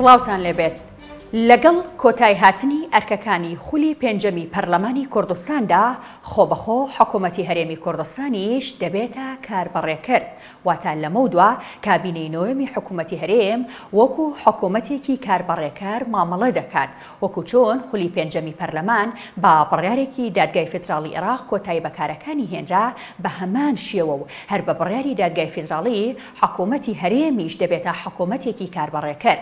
سڵاوتان لێبێت. لەگەڵ کۆتایهاتنی ئەرکەکانی خولی پێنجەمی پەرلەمانی کوردستاندا، خۆبەخۆ حکومەتی هەرێمی کوردستانیش دەبێتە کاربەڕێکەر، واتە لەمەودوا کابینەی نۆیەمی حکومەتی هەرێم وەکو حکومەتێکی کاربەڕێکەر مامەڵە دەکات، وەکو چۆن خولی پێنجەمی پەرلەمان بە بڕیارێکی دادگای فیدراڵی عێراق کۆتایی بە کارەکانی هێنرا، بە هەمان شێوە و هەر بە بڕیاری دادگای فیدراڵی حکومەتی هەرێمیش دەبێتە حکومەتێکی کاربەڕێکەر.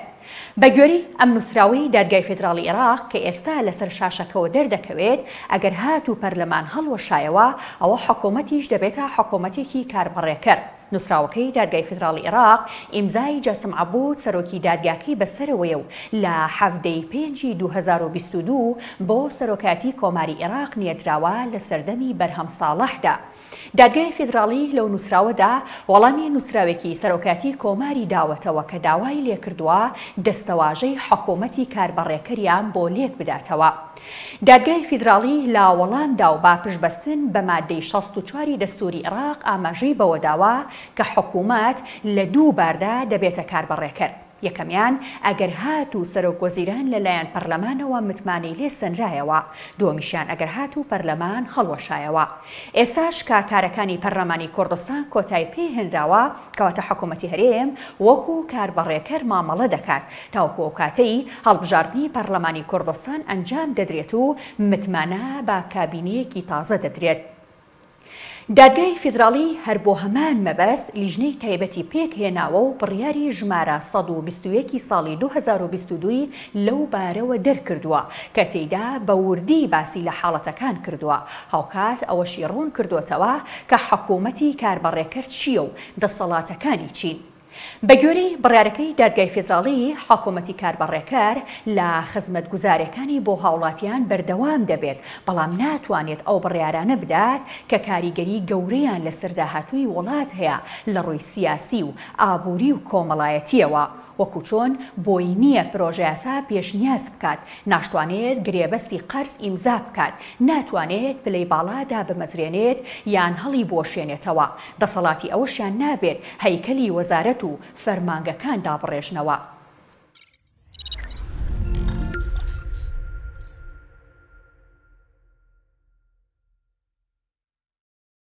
بە گوێرەی ئەم نووسراوەی دادگای فیدراڵی عێراق کە ئێستا لەسەر شاشەکەوە دەردەکەوێت، ئەگەر هاتوو پەرلەمان هەڵوەشایەوە، ئەوە حکومەتیش دەبێتە حکومەتێکی کاربەڕێکەر. نووسراوەکەی دادگای فیدراڵی عێراق ئیمزای جاسم عەبود سەرۆکی دادگاکەی بەسەرەوەیە و لە 17 ی پێنجی 2022 بۆ سەرۆکایەتی کۆماری عێراق نێردراوە لە سەردەمی بەرهەم ساڵحدا. دادگای فیدراڵی لەو نووسراوەدا وەڵامی نووسراوێکی سەرۆکایەتی کۆماری داوەتەوە کە داوای لێکردووە دەستەواژەی حکومەتی کاربەڕێکەریان بۆ لێکبداتەوە. دادگای فیدراڵی لە وەڵامدا و بە پشتبەستن بە مادەی 64 ی دەستووری عێراق ئاماژەی بەوەداوە کە حکومەت لە دوو باردا دەبێتە کاربەڕێکەر. یەکەمیان، ئەگەر هاتوو سەرۆک وەزیران لە لایەن پەرلەمانەوە متمانەی لێ سەنرایەوە. دووەمیشیان ئەگەر هاتوو پەرلەمان هەڵوەشایەوە. ئێستاش کە کارەکانی پەرلەمانی کوردستان کۆتای پێ هێنراوە، کەواتە حکوومەتی هەرێم وەکوو کاربەڕێکەر مامەڵە دەکات تاوەکو ئەو کاتەی هەڵبژاردنی پەرلەمانی کوردستان ئەنجام دەدرێت و متمانە بە کابینەیەکی تازە دەدرێت. دادگای فیدراڵی هەر بۆ هەمان مەبەست لیژنەی تایبەتی پێکهێناوە و بڕیاری ژمارە 121 ی ساڵی 2022 ی لەو بارەوە دەرکردووە کە تێیدا بە وردی باسی لە حاڵەتەکان کردووە، هاوکات ئەوەشی ڕوونکردۆتەوە کە حکوومەتی کاربەڕێکەر چییە و دەسەڵاتەکانی چین. بەگوێرەی بڕیارەکەی دادگای فیدراڵی، حکومەتی کاربەڕێکەر لە خزمەتگوزارێکانی بۆ هاوڵاتیان بەردەوام دەبێت، بەڵام ناتوانێت ئەو بڕیارانە بدات کە کاریگەری گەورەیان لەسەر داهاتووی وڵات هەیە لەڕووی سیاسی و ئابووری و کۆمەڵایەتییەوە، وەکو چۆن بۆی نییە پرۆژەیاسا پێشنیاز بکات، ناشتوانێت گرێبەستی قەرز ئیمزا بکات، ناتوانێت پلەی باڵا دابمەزرێنێت یان هەڵیبوەشێنێتەوە، دەسەڵاتی ئەوەشیان نابێت هەیکەلی وەزارەت و فەرمانگەکان دابڕێژنەوە.